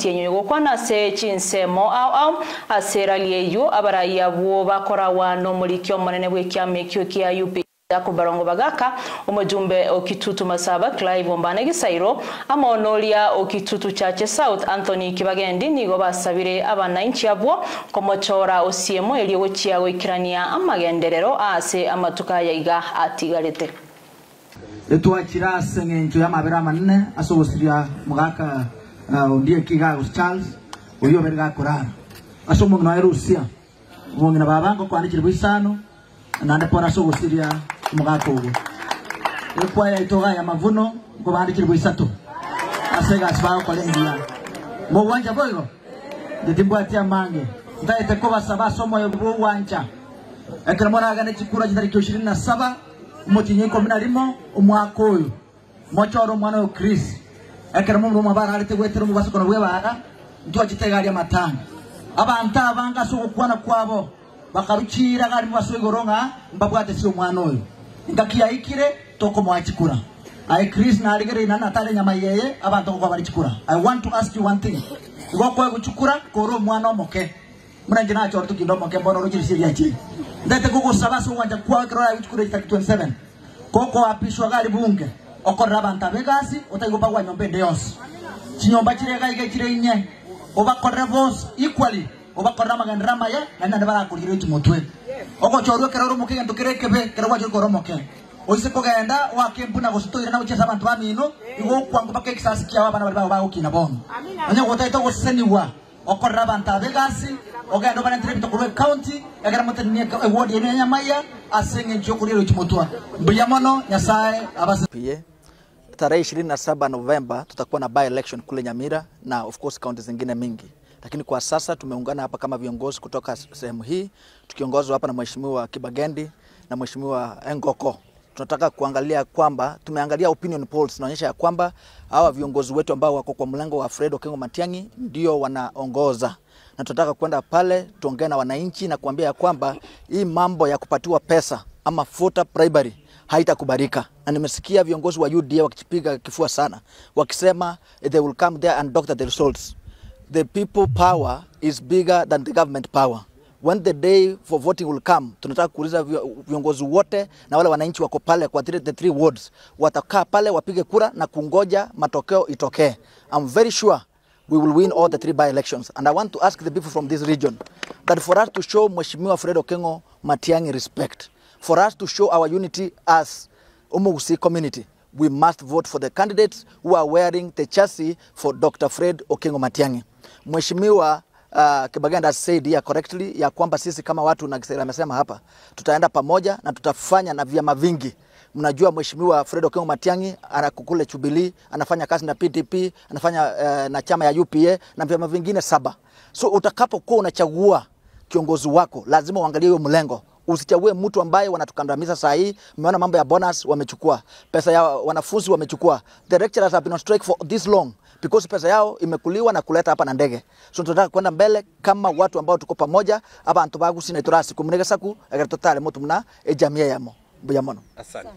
Tienyo gokwana ase chinsemo au au ase rali eyo abaraiya bwo bakorawa n'omuriki omonene bw'ekiama ekio kia UP Barongo Bagaka omujumbe okitutu Masaba Clive Ombane Gisairo amonolia okitutu Chache South Anthony Kibagendi nigo basabire abananchi abwo komochora osiemo elio gochia goikirania amagenderero ase amatuka yaiga atigarete. Etwachira ase ng'encho ya mabera manene ase ogosiria mugaka ondie kiga Charles oyo berga korara ase omong'ina wa Rusia omong'ina babango kwandikire bwisano nande pora ase ogosiria mugaka ogo ekwaya itoga ya mavuno ngo bandikire bwisato ase gasi bakola engiya mugwanja boigo nditimbwati amange ndaete ko basaba somo yo bwanja ekero moragane chikura chitariki 27 umutinyi 11 omwaka oyo mochoro omwana wa Chris ekero mumru mabara arite gwetera mubasukono bwebara ntwachitegaria matanga abantu abanga so gukwana kwabo bakaruchira gari mubaso igoronga mbabwate si omwana oyo ngakiyaikire toko mwachikura I Chris na aligere na natale nyama yeye abantu ko bari chikura. I want to ask you one thing. Igokwe guchukura koro mwana omoke muranje nacho tukindo moke mbono rukiri siria chi ndete kugusaba so wanja kwa kero ya guchukura 27 koko apishwa gari bunge okorera abantu abegasi otaigoba kwa nyomba ende yonse chinyomba chirega ige chire inye obakorera bonse equally obakorera magendera maye nande barakurire chimutwe ogochorwe kero moke gento kirekebe kero wacho koro moke oise kogenda wakembuna gosutoira na gochesa abantu bamino igo kwangu paka kisasi kia abana bari bawo kina bono onye gotaita goseniwa okorera abantu abegasi ogenda barentire bitokorwe county egera motenie ward ene nyamaya asenge njokuriro chimutwa mbuya Nyasaye abase. Tarehe 27 Novemba tutakuwa na by election kule Nyamira na of course county zingine mingi. Lakini kwa sasa tumeungana hapa kama viongozi kutoka sehemu hii tukiongozwa hapa na Mheshimiwa Kibagendi na Mheshimiwa Engoko. Tunataka kuangalia kwamba tumeangalia opinion polls inaonyesha ya kwamba hawa viongozi wetu ambao wako kwa mlango wa Fred Okengo Matiang'i ndio wanaongoza. Na tunataka kwenda pale tuongee na wananchi na kuambia ya kwamba hii mambo ya kupatiwa pesa ama voter bribery haitakubalika. Na nimesikia viongozi wa UDA wakipiga kifua sana wakisema they will come there and doctor the results. The people power is bigger than the government power. When the day for voting will come, tunataka kuuliza viongozi wote na wale wananchi wako pale kwa the three wards watakaa pale wapige kura na kungoja matokeo itokee. I'm very sure we will win all the three by-elections. And I want to ask the people from this region that for us to show Mheshimiwa Fred Okengo Matiang'i respect, for us to show our unity as Omogusii community, we must vote for the candidates who are wearing the chassis for Dr. Fred Okengo Matiang'i. Mheshimiwa Kibagenda has said here correctly ya kwamba sisi kama watu na Gisela amesema hapa tutaenda pamoja na tutafanya na vyama vingi. Mnajua Mheshimiwa Fred Okengo Matiang'i anakukule Jubilee, anafanya kazi na PDP, anafanya na chama ya UPA na vyama vingine 7. So utakapokuwa unachagua kiongozi wako lazima uangalie hiyo mlengo. Usichague mtu ambaye wanatukandamiza saa hii. Umeona mambo ya bonus wamechukua, pesa ya wanafunzi wamechukua. The lecturers have been on strike for this long because pesa yao imekuliwa na kuleta hapa na ndege. So tunataka kwenda mbele kama watu ambao tuko pamoja hapa antubagu sina itorasi kumunega saku agatotale mtu mna ejamia yamo. Mbuya mono. Asante.